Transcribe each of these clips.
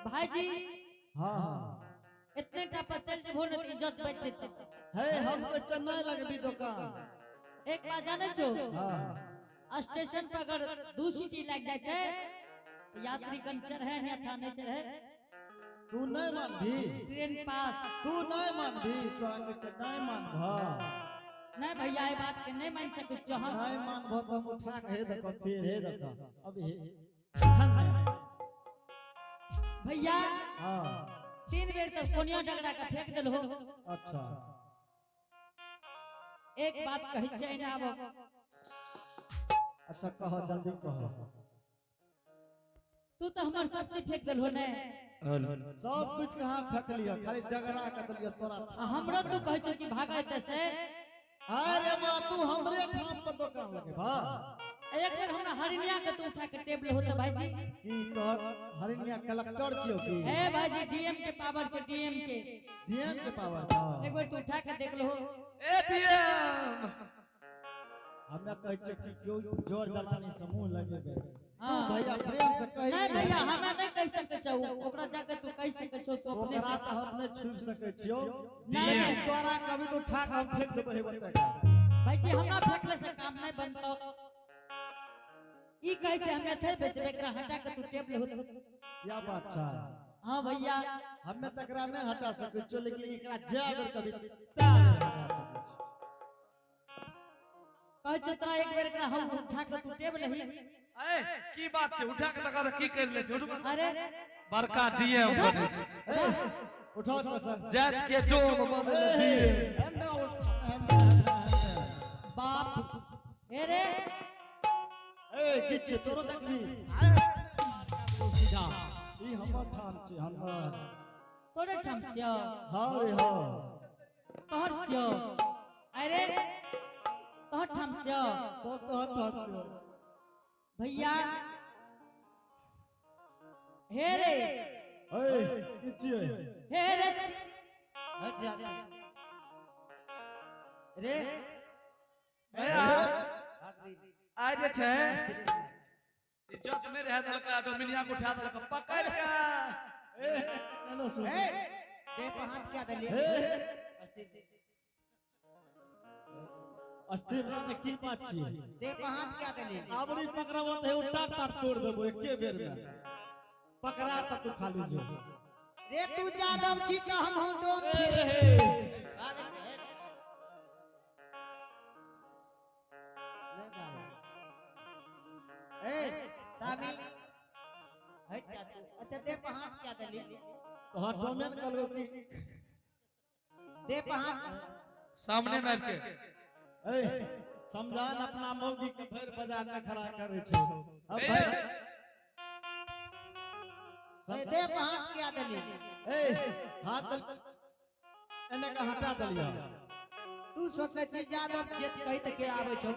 भाईजी। हाँ हाँ। इतने टा पर चल जेबहो ने त इज्जत बच जेतौ। हे हम तो चेन्नई लगबी दुकान। एक बात जानै छो? हाँ। स्टेशन पर अगर 2 सीटी लागि जाइ छै त यात्रीगण चढ़े अन्यथा नहीं चढ़े। तू नहीं मानबी। ट्रेन पास। तू नहीं मानबी, तोरा के चेन्नई मानभ। नहीं भैया, ये बात के नहीं मान सकै छियो हम। नहीं मानभ त हम उठा के हे देखो, फिर हे देखो। अब हे उठा ने। भैया। हाँ। 3 बेर त कोनिया डगरा के फेंक देलहो। अच्छा। एक बात कहै छै ना आब। अच्छा कह, जल्दी कह। तू तो हमर सब चीज फेंक देलहो ने। सब कुछ कहाँ फेंक लियो, खाली डगरा के देलियो तोरा। आ हमरो तू कहै छौ कि भागै एतऽ से। अरे बा, तू हमरे ठाम पर दुकान लगे बा। एक बेर हमरा हरिनिया के तू उठा के टेबल हो त भाईजी। की तोहर हरिनिया कलेक्टर छियो की? ए भाईजी, डीएम के पावर छै, डीएम के। डीएम के पावर छौ। एक बेर तू उठा के देख लहो। ए डीएम। हमे कहै छियै कि केओ जोर जलानी समूह लगेबे। हाँ। तू भैया प्रेम से कहि। नहीं भैया, हमे नहीं कहि सकै छौ, ओकरा जाके तू कहि सकै छौ, तू अपने ओकरा से। तऽ हम नहीं छुबि सकै छियौ। नहीं, लेकिन नहीं। तोरा कभी तो उठा के हम फेंक देबै हे बता के। भाईजी, हमरा फेंकले से काम नहीं बनतो। ई कहै छै हमे थे बेचबे, एकरा हटा के तू टेबल हो। या बात छै। हाँ भैया। हमे तकरा नहीं हटा सकै छियौ, लेकिन एकरा जै बेर कभी ता बेर हटा सकै छियौ। कहै छौ तोरा एक बेर एकरा हम उठा के तू टेबल ही। ए की बात छै, उठा के तकरा की कर ले छै? उठ। अरे बड़का डीएम बनै छै। ए, उठाओ तो सर। जात के डोम बनल डीएम। एन्ने उठ, एन्ने, एन्ने, एन्ने। बाप हे रे। ए की छै तोरो देखबी? ई हमर ठाम छै, हमर। तोरे ठाम छियौ? हाँ रे हाँ। तोहर छियौ? अरे तोहर ठाम छियौ? तब तोहर ठाम छियौ। भैया हे रे। ए की छियै? हे रे। हट जा रे। ए आ जे छै इज्जत नहीं रह देलका, डोमिनिया को उठा देलका पकड़ के। ए एना सुन। ए देह पर हाथ क्या देलिए? हे, हे। अस्थिर। अस्थिर रहने की बात छियै? देह पर हाथ क्या देलिए? आवरी पकड़बो त हे टाट टाट तोड़ देबो एके बेर में। पकड़ा त तू खाली जो। रे तू जादव छी त हम हूं डोम छी। ए हे। भागै छै। नहीं भागै। ए सामी हट जा तू। अच्छा देह पर हाथ क्या देली? तोहर डोमेन कहलको की? देह पर हाथ। सामने में आबि के। ए समझान अपना मौगी के भरि बाजार न खड़ा करे छै। अब ए। भाई ए देह पर हाथ क्या देली? ए हाथ एने के हटा देलियो। तू सोचै छी जादव छियै त कहि त के आबै छौ।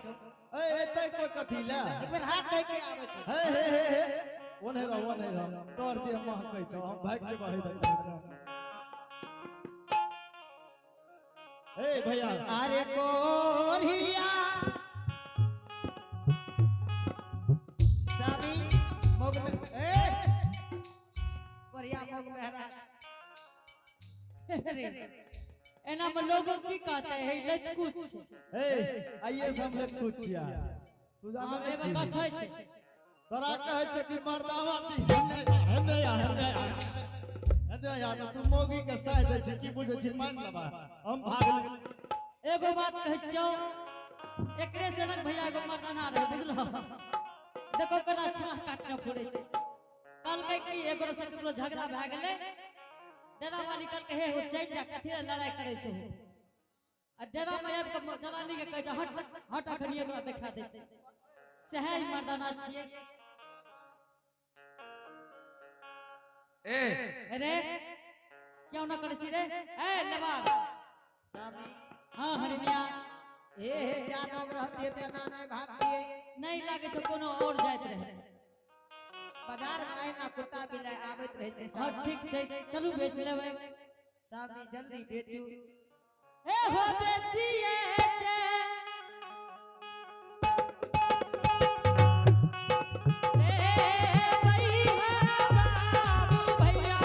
ए एतै कोई कथी ले? एक बेर हाथ दै के आबै छौ। हे हे हे हे ओने रह, ओने रह, तोर देह महकै छौ, हम भागि जेबै हे देख। ए भैया। अरे कोरिया सामी मोग में, ए कोरिया मोग मेहरा। अरे एना में लोगों की कहते है लचकुच छै। ए आइए से हम लचकुच छिया, तू हाँ, जानै एमे छी? कथै छै? तोरा कहै छै कि मर्दावा ती हेने हेने आ, हेने आ, हेने आ, तू मौगी के साह दै छै, की बुझै छी? मान लेबा हम भागली। एगो बात कहै छियौ, एकरे सनक भैया एगो मर्दाना रहे, बुझलो? देखो केना छाह काटने फुरै छै। कहलकै कि एगो से केकरो झगड़ा भए गेलै, डेरा वाली कहलकै हे हो चलि जा, कथी लए लड़ाइ करै छौ? आ डेरा में आबि कऽ जनानी के कहै छै हट हट, अखनी एकरा देखा दै छी। सएह ई मर्दाना छियै। ए अरे क्यों ना करै छी रे? ए लेबार। सामी। हाँ हरिनिया। हे हे जादव रहतिए त एना नहीं भागतिए। नहीं लागे छौ कोनो और जाइत रहे। बाजार में आए ना कुत्ता बिलाइ आबैत रहै छै। हाँ सामी। ठीक छै, चलू बेच लेबै। सामी जल्दी बेचू। ए हो बेचिए जे ए भैया बाबू भैया।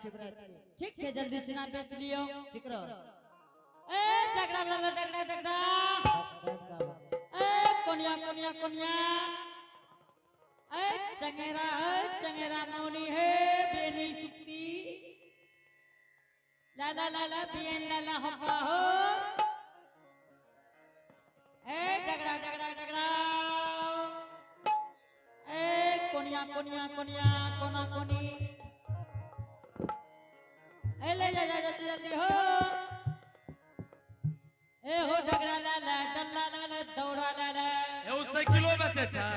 छै रात के। ठीक छै, जल्दी सिना बेच लियो। ठीक रह। ए डगरा लाला डगरा डगरा। ए कोनिया कोनिया कोनिया। ए चंगेरा, ए चंगेरा मौनी हे बेनी सुक्ति। ला ला ला ला बियन ला ला हप्पा हो। ए डगरा डगरा डगरा। ए कोनिया कोनिया कोनिया कोना कोनी। ए ले जा जा जल्दी जल्दी हो। ए हो डगरा ला ला डल्ला ला ला दौड़ा ला ला। ए ओ साइकिलो बेचे छै?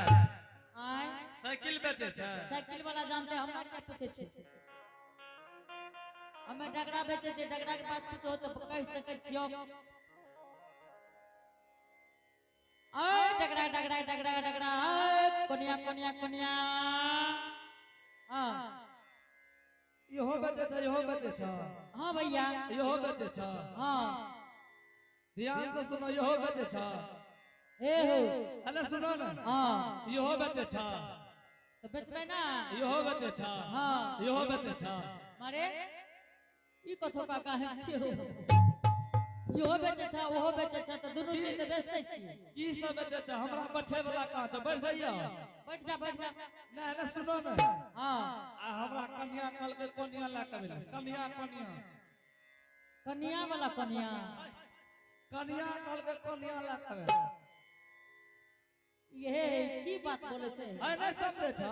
आय? साइकिल बेचे छै? साइकिल वाला जानते, हमरा क्या पूछे छै? हमे डगरा बेचे छै, डगरा के बात पूछो तो कह सकै छियो। आय डगरा डगरा डगरा डगरा, आय कोनिया कोनिया कोनिया। हाँ। इहो बेचे छै, इहो बेचे छै? हाँ भैया। इहो बेचे छै? हाँ। ध्यान से सुनो, इहो बेचे छै? ए हो। अरे सुनो ना। हाँ। इहो बेचे छै? तो बेचबै ना। इहो बेचे छै? हाँ। इहो बेचे छै? मारे ई कथो का काहे छियो? इहो बेचे छै, ओहो बेचे छै, तऽ दुनू चीज तऽ बेचते छियै। की सब बेचे छै? हमरा बैठे वाला कहाँ छै? बैठ जाइए। बैठ जा, बैठ जा। नहीं नहीं, सुनो ना। हाँ। आ हमरा कन्या कल के कन्या ला के मिले, कन्या कन्या। कन्या वाला कन्या? कन्या कल के कन्या ला के मिले। ये की बात बोले छै? अरे नहीं समझे छ,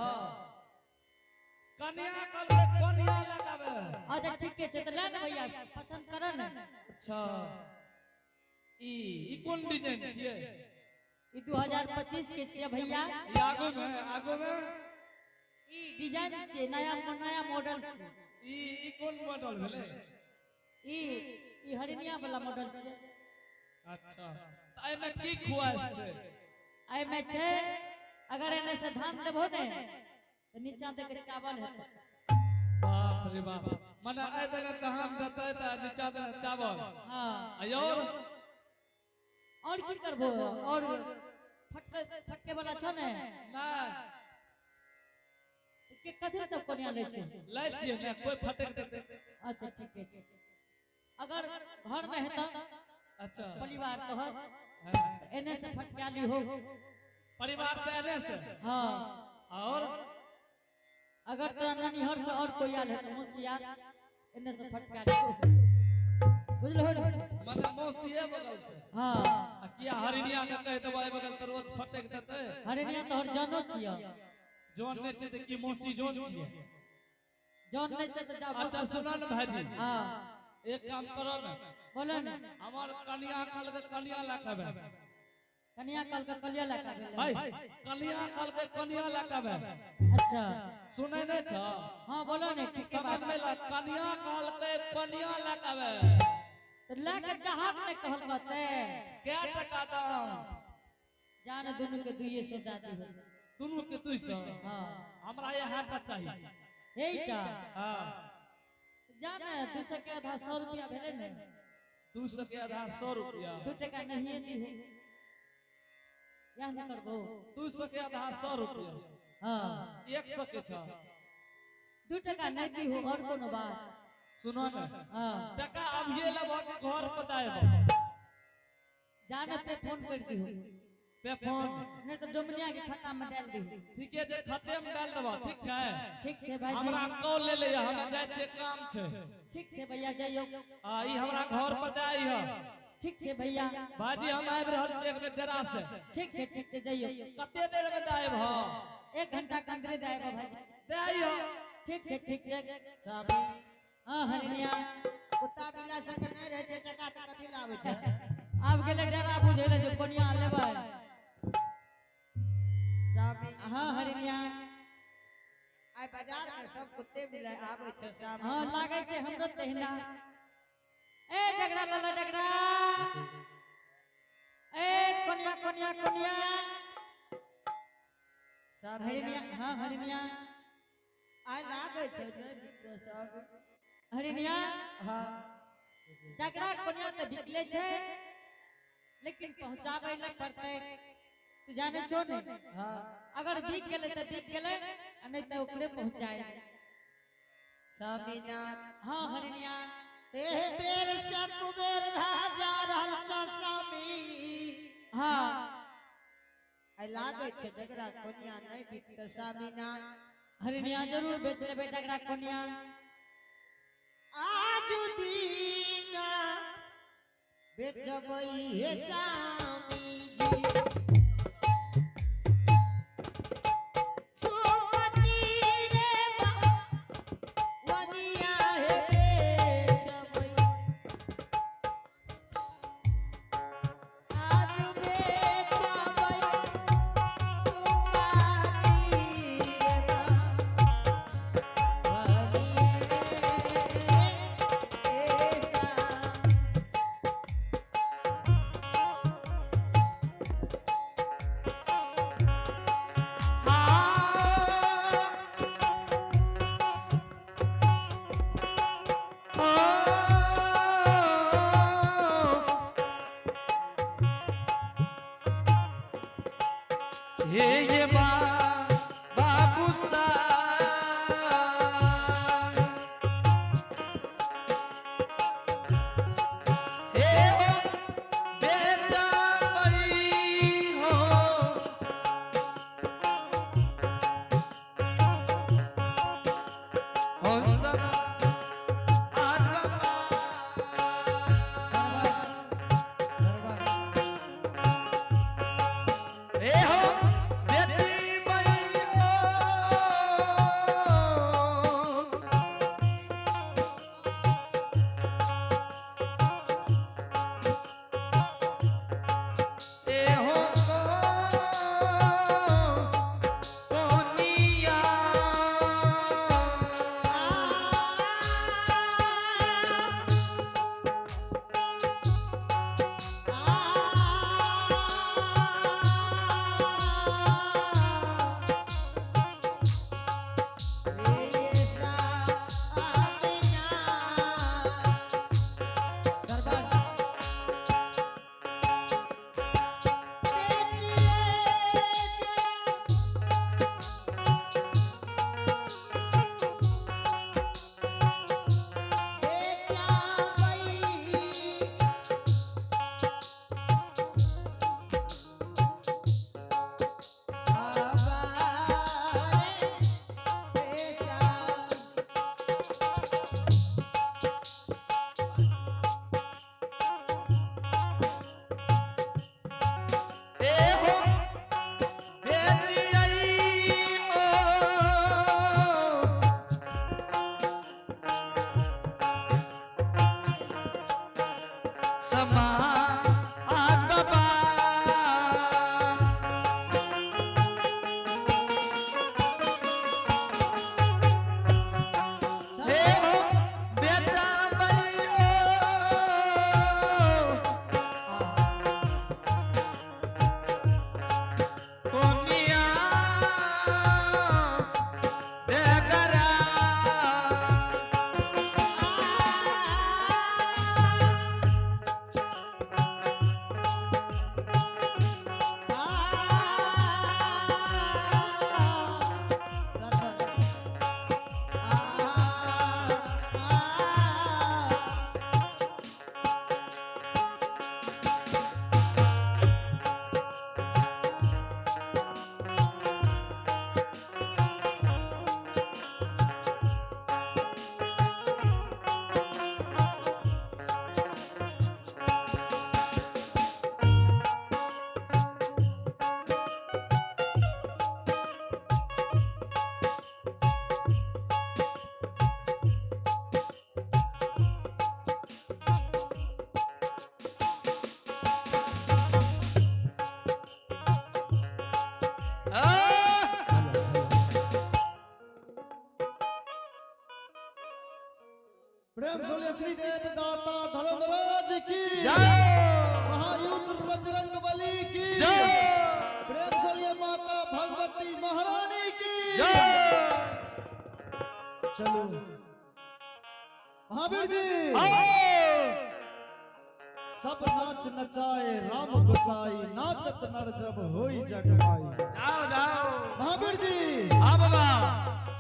कन्या कल के कन्या ला के आवे। अच्छा ठीक छै, तऽ ले ने भैया, पसंद कर ने। अच्छा, ई ई कोन डिजाइन छियै? ई 2025 के छियै भैया। ई आगू में, आगू में? ई डिजाइन छियै, नया नया मॉडल छियै। ई ई कोन मॉडल भेलै? ई ई हरिनिया वाला मॉडल छियै। अच्छा, तऽ एहिमे की खुआइश छै? एहिमे छै, अगर एने से धान देबहो ने तऽ नीचा दे के चावल हेतै। बाप रे बाप, मने एहि दने धान देतै तऽ नीचा दने चावल? हाँ। आ और? और की करबो? और फटके फटके वाला छौ ने? नहि। के कथी तब कोनिया लै छै? लै छियै ने, कोइ फटक देतै। अच्छा ठीके छै, अगर घर में हेतौ परिवार तोहर तऽ एने से फटका ली हो। परिवार तऽ एने से? हाँ। और? अगर तोरा ननिहर से और कोई आयल है तऽ मौसियार एने से फटका ली हो, बुझलो? मने मौसिए बगल से? हाँ। आ किया हरिनिया के कहि देबै एहि बगल तऽ रोज फटक देतै? हरिनिया तोहर जनो छियौ। जोन नहि छै तऽ की मौसी जोन छियै? जन नहि छै तऽ जा। अच्छा सुनऽ ने भाईजी। हाँ। एक काम करो ने। बोलो ने। हमर कनिया कल के कनिया ला के आबै। कनिया कल के कलिया लगा गेलै। हाय, कनिया कल के कनिया ला के आबै। अच्छा। सुनै नहि छ? हाँ बोलो ने, ठीक समझ बात। में ला, कनिया कल के कनिया ला के आबै। तऽ लए के चाहत नहि कहल कहते। कै टका दाम? जान, दुनू के 200 दए दिहो। दुनू के 200? हाँ। हमरा इएह टा चाही। एहिटा? हाँ। जान, 200 के आधा 100 रुपया भेलै ने। 200 के आधा 100 रुपया। 2 टका नहिए दिहो, इएह ने करबो? 200 के आधा 100 रुपया? हाँ। 100 के छ। 2 टका नहि दिहो, और कोनो बात? सुनो ने। हाँ। टका अभिये लेबऽ कि घर पर आएब? जान पे फोन कर दिहो। पे फोन? नहीं तो डोमनिया के खाता में डाल दिहो। ठीके छै, खाते में डाल देबऽ, ठीक छै? ठीक छै भाईजी। हमरा कॉल ले ले, हमे जाइ छियै, काम छै। ठीक छै भैया, जइयौ। आ ई हमरा घर पर दे आइह। ठीक छै भैया। भाजी, हम आबि रहल छियै एक बेर डेरा से। ठीक छै, ठीक छै, जइयौ। कते देर में दे आयब हम? 1 घंटा के अंदरे दे आयब भाईजी। दे आइह। ठीक छै, ठीक छै। स्वामी। हाँ हरिनिया। कुत्ता बिल्ला सबके नहि रहै छै टका तऽ कथी लाबै छै? आब गेलै डेरा बुझै ले जे कोनिया लेबै। स्वामी। हाँ हरिनिया। आइ बाजार में सब कुत्ते बिल्ला आबै छै स्वामी। हाँ, लागै छै हमरो तहिना। ए डगरा लाला डगरा, ए कोनिया कोनिया कोनिया। स्वामी। हरिनिया। हाँ हरिनिया। आइ लागै छै नहि बिकतै स्वामी। हरिनिया। हाँ। डगरा कोनिया तऽ बिकले छै, लेकिन पहुंचाबै ले पड़तै, तू जाने छो ने? हाँ। अगर बिक गेलै तऽ बिक गेलै, आ नहि तऽ ओकरे पहुंचाए। स्वामीनाथ। हाँ हरिणिया। एह बेर से कुबेर भए जा रहल छौ स्वामी। हाँ। आइ लागै छै डगरा कोनिया नहि बिकतै स्वामीनाथ। हरिणिया, जरूर बेच लेबै डगरा कोनिया। आजु दिन बेचबै हे स्वामी जी। सुपति रे वनिया हे बेचबै, आज बेचबै सुपति रे वनिया हे स्वामी। हे ये बा बाबू सा हे हो बेटा बई हो। हो सब आज बाबा। ए हो बेटी बई हो। ए हो कोनिया। ए हो बेच आई हो। समा आज बाबा। हे हो बेटा बई हो। कोनिया बेगरा। प्रेम से श्री देव दाता धर्मराज की जय। महायुद्ध बजरंग बली की जय। प्रेम से माता भगवती महारानी की जय। चलो महावीर जी। सब नाच नचाए राम गोसाई, नाचत नर जब होई जगमाई। जाओ जाओ। महावीर जी। हाँ बाबा।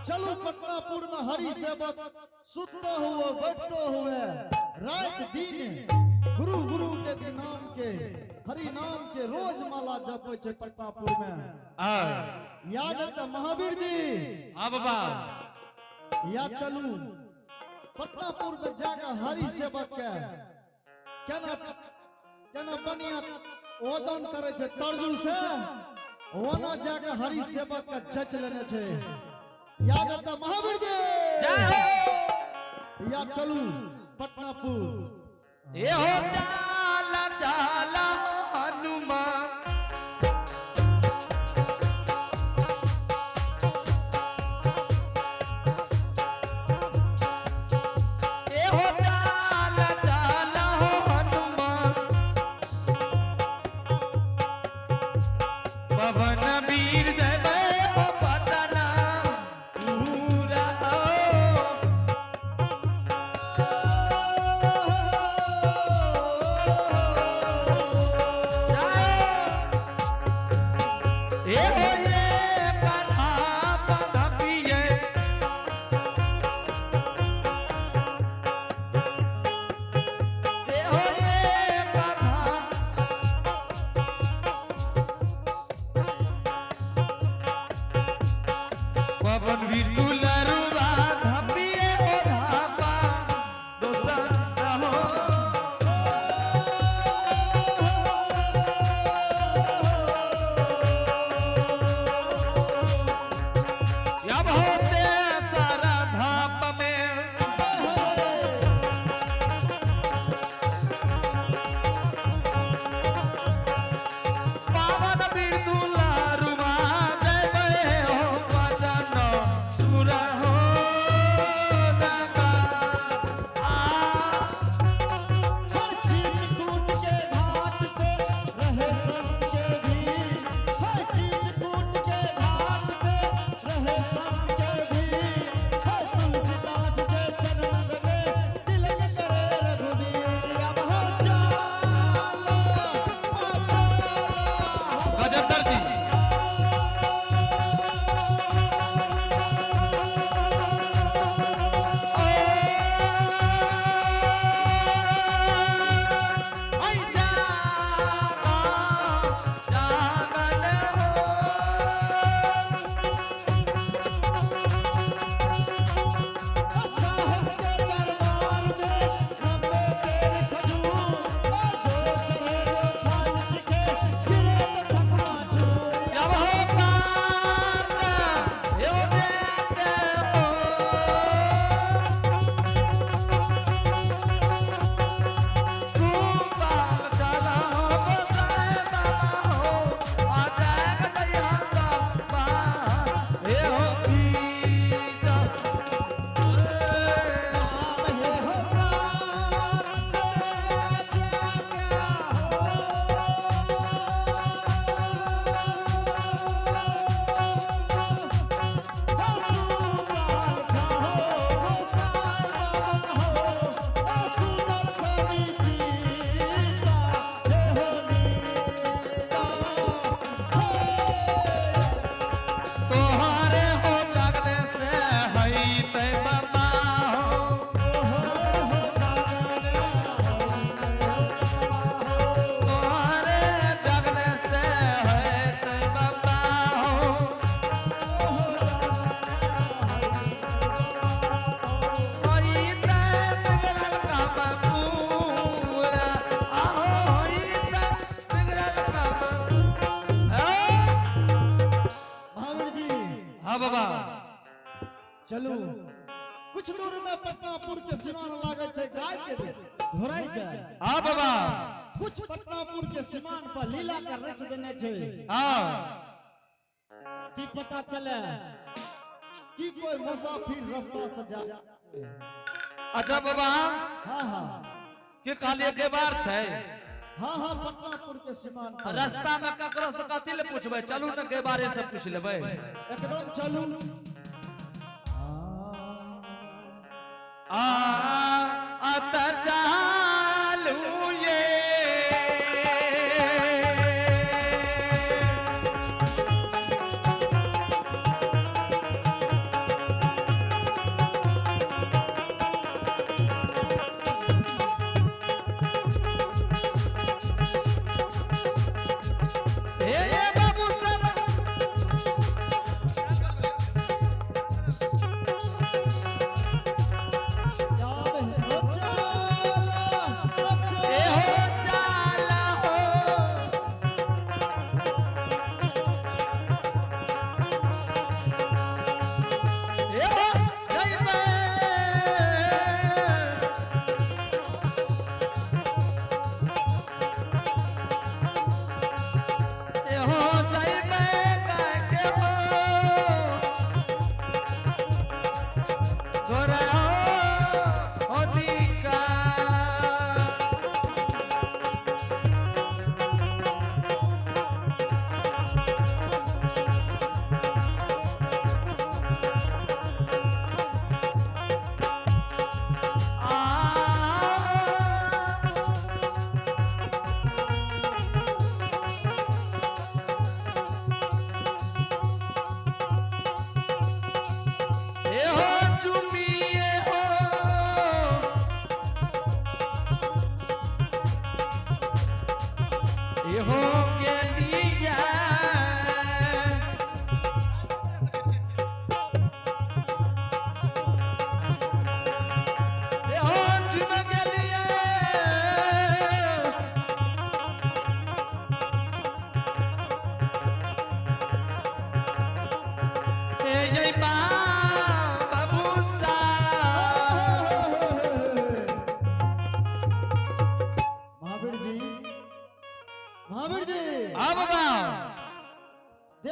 चलो। चलू पटनापुर में हरि सेवक सुतते हुए बैठते हुए रात दिन गुरु गुरु के नाम के हरि नाम के रोज माला जपै छै पटनापुर में। आ याद है महावीर जी? हाँ बाबा। या चलू पटनापुर में जाकर हरि सेवक के केना केना बनिया ओजन करे छै तर्जू से, ओना जाकर हरि सेवक के जच लेने छै। याद है महावीर जी? जय हो। या चलू पटनापुर। ए हो चाला चाला हनुमान। ए हो चाला चाला हो हनुमान, पवन वीर जय हो पटना पूरा हो। ए हो ये पधा पधा पिए, ए हो ये पधा। पवन वीर दुलरुआ धपिए ओ धापा दोसर रहो। अब होते सारा धाप में। पावन बिरदुला रुमा जय जय हो पटन सुर हो नगा आ। हर चित्रकूट के घाट पे रहे संत के भीड़, हर चित्रकूट के घाट पे रहे संत के भीड़, हर तुलसीदास के चरण में तिलक करे रघुवीर। अब हो चलो, हो चलो। गजेंद्र जी। साहब के दरबार में लंबे पेड़ खजूर, ओ जो चढ़े जो फल चिखे, गिरे तो ठकुआ चूर। राम हे हो प्राण, क्या क्या हो। तोहरे हो जागने से हई ते बाबा हो। तोहरे जागने से हई ते बाबा हो। हई ते बिगड़ल का बापूरा, आहो हई ते बिगड़ल का बापू। महावीर जी। हाँ बाबा। चलू कुछ दूर में पटनापुर के सीमान लागे छै गाय के धोराई के। हाँ बाबा। कुछ पटनापुर के सीमान पर लीला के रच देने छै। हाँ। की पता चले कि कोई मुसाफिर रास्ता से जा। अच्छा बाबा। हाँ हाँ। के कहलिए के बार छै? हाँ हाँ, पटनापुर के सीमान पर। रास्ता में ककरो से कथी ले पूछबै? चलू ने के बारे से पूछ लेबै। एकदम चलू। आ अत चालू ये।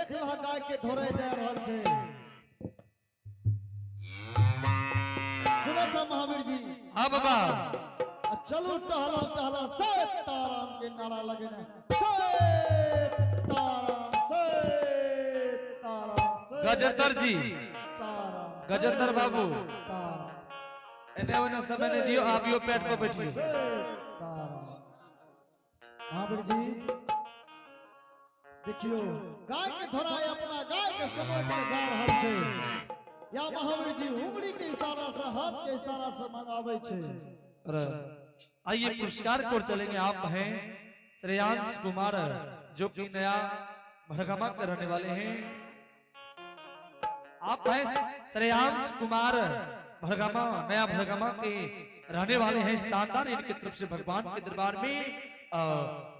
देख लह गाय के धोरे दे रहल छै। सुनै छ महावीर जी? हाँ बाबा। आ चलू टहलल टहलल सीताराम के नारा लगेना, सीताराम सीताराम। गजेंद्र जी। सीताराम। गजेंद्र बाबू। सीताराम। एने ओने समय नहीं दियो, आबियो पेट पर बैठियो। सीताराम। महावीर जी देखियो, गाय के धोराय अपना गाय के समेट के जा रहल छै, या महावीर जी उंगली के इशारा से, हाथ के इशारा से मंगावे छै। अरे, आइए पुरस्कार को चलेंगे। आप हैं श्रेयांश कुमार, जो कि नया भड़गामा के रहने वाले हैं। आप हैं श्रेयांश कुमार भड़गामा, नया भड़गामा के रहने वाले हैं। शानदार इनकी तरफ से भगवान के दरबार में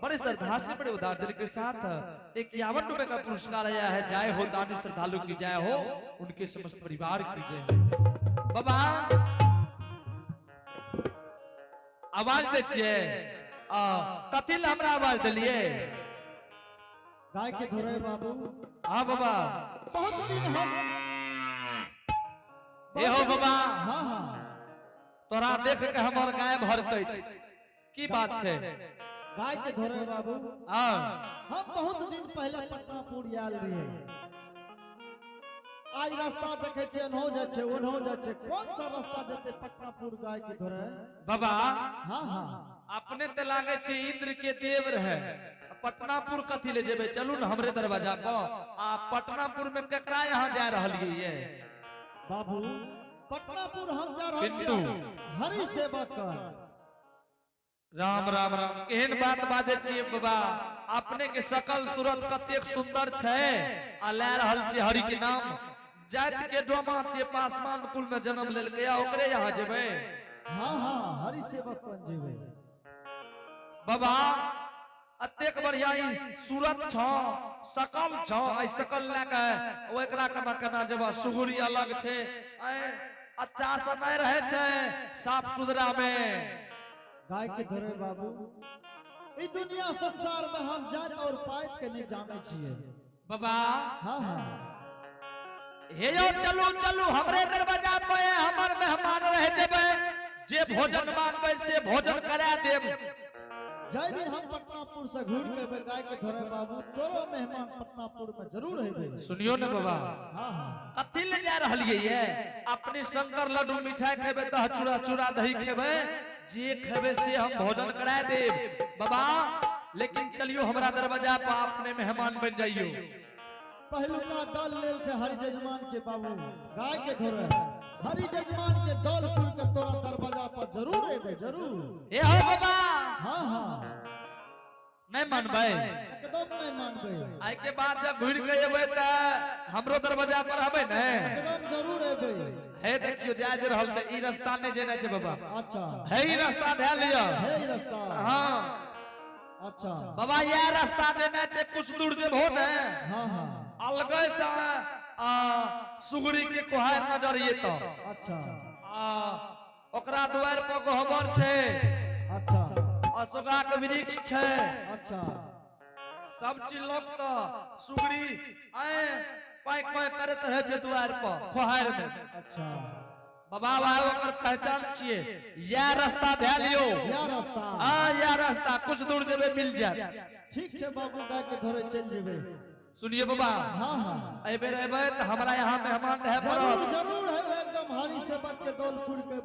बड़े श्रद्धा से, बड़े उदार दिल के साथ 51 रुपए का पुरस्कार आया है। जय हो दानी श्रद्धालु की जय हो, उनके समस्त परिवार की जय हो। बाबा आवाज दै छियै? कथी लए हमरा आवाज देलियै? गाय के धोरे बाबू। हाँ बाबा। बहुत दिन हम ए हो बाबा। हाँ हाँ। तोरा देख के हमर गाय भरकै छै, की बात छै? गाय के धोरे बाबू। हाँ। हम बहुत दिन पहले पटनापुर आयल रहिए। आज रास्ता देखे छे, एनहो जाइ छै, ओनहो जाइ छै, कौन सा रास्ता जेते पटनापुर गाय के धोरे? बाबा। हाँ हाँ। अपने ते लागे छै इंद्र के देव रहे, पटनापुर कथी ले जेबै? चलू ने हमरे दरवाजा पर। आ पटनापुर में केकरा यहाँ जा रहलियै ये? बाबू, पटनापुर हम जा रहल छी पिंटू। हरि सेवा कर। राम राम राम, केहन बात बाजै छियै बाबा? अपने के सकल सूरत कतेक सुंदर छै आ लए रहल छियै हरि के नाम। जाति के डोमा छियै, पासवान कुल में जन्म लेलकै आ ओकरे यहाँ जेबै? हाँ हाँ, हरि सेवक कन जेबै। बाबा, अतेक बढ़िया ई सूरत छौ, सकल छौ, एहि सकल लए के ओ एकरा केना केना जेबह? सुगुरी अलग छै, ऐ अच्छा से नहि रहै छै साफ सुथरा में। गाय के धोरे बाबू, ई दुनिया संसार में हम जात और पात के नहीं जाने छियै। बाबा। हाँ हाँ। हे यौ, चलू चलू हमरे दरवाजा पे, हमर मेहमान रह जेबै, जे भोजन मांगबै से भोजन करा देब। जाहि दिन हम पटनापुर से घूर के एबै गाय के धोरे बाबू, तोरो मेहमान पटनापुर में जरूर हेबै। सुनियो ने बाबा। हाँ हाँ। कथी ले जा रहलियै ये? अपने शंकर लड्डू मिठाई खेबै, दह चूड़ा चूड़ा दही खेबै, जे खेबै से हम भोजन करा देब बाबा, लेकिन चलियो हमरा दरवाजा पर, अपने मेहमान बन जाइयो। पहिलुका दल लेल छै हरि जजमान के बाबू, गाय के धोरे, हरि जजमान के दल पुर के तोरा दरवाजा पर जरूर एबै, जरूर। ए हो बाबा। हाँ हाँ। नहीं मानबै? एकदम नहीं मानबै। आइ के बाद जब घुर के एबै तऽ हमरो दरवाजा पर अबै ने? एकदम जरूर एबै। हे देखियो, जा जे रहल छै, ई रास्ता नहि जेना छै बाबा। अच्छा। हे, ई रास्ता धए लिअ। हे ई रास्ता? हाँ। अच्छा। बाबा, इएह रास्ता जेना छै, कुछ दूर जेबहो ने, हाँ हाँ। अलगे से आ सुगरी के कोहार नजर ये तो। अच्छा। आ ओकरा दुआरि पर गहबर छै। अच्छा। अशोका के वृक्ष छै। अच्छा। सब चीज लोक तो सुगरी आए पाई पाई करैत रहे छै दुआरि पर खोहार में। अच्छा। बाबा, भाई ओकर पहचान छियै, इएह रास्ता धए लियौ। या रास्ता? हाँ, इएह रास्ता, कुछ दूर जेबै मिल जायत। ठीक छै बाबू, गाय के धोरे चल जेबै। सुनिए बाबा। हाँ हाँ। एहि बेर एबै तऽ हमरा यहाँ मेहमान रहे जरूर। पड़त। जरूर है, एकदम हरि सेवक के दौलपुर के।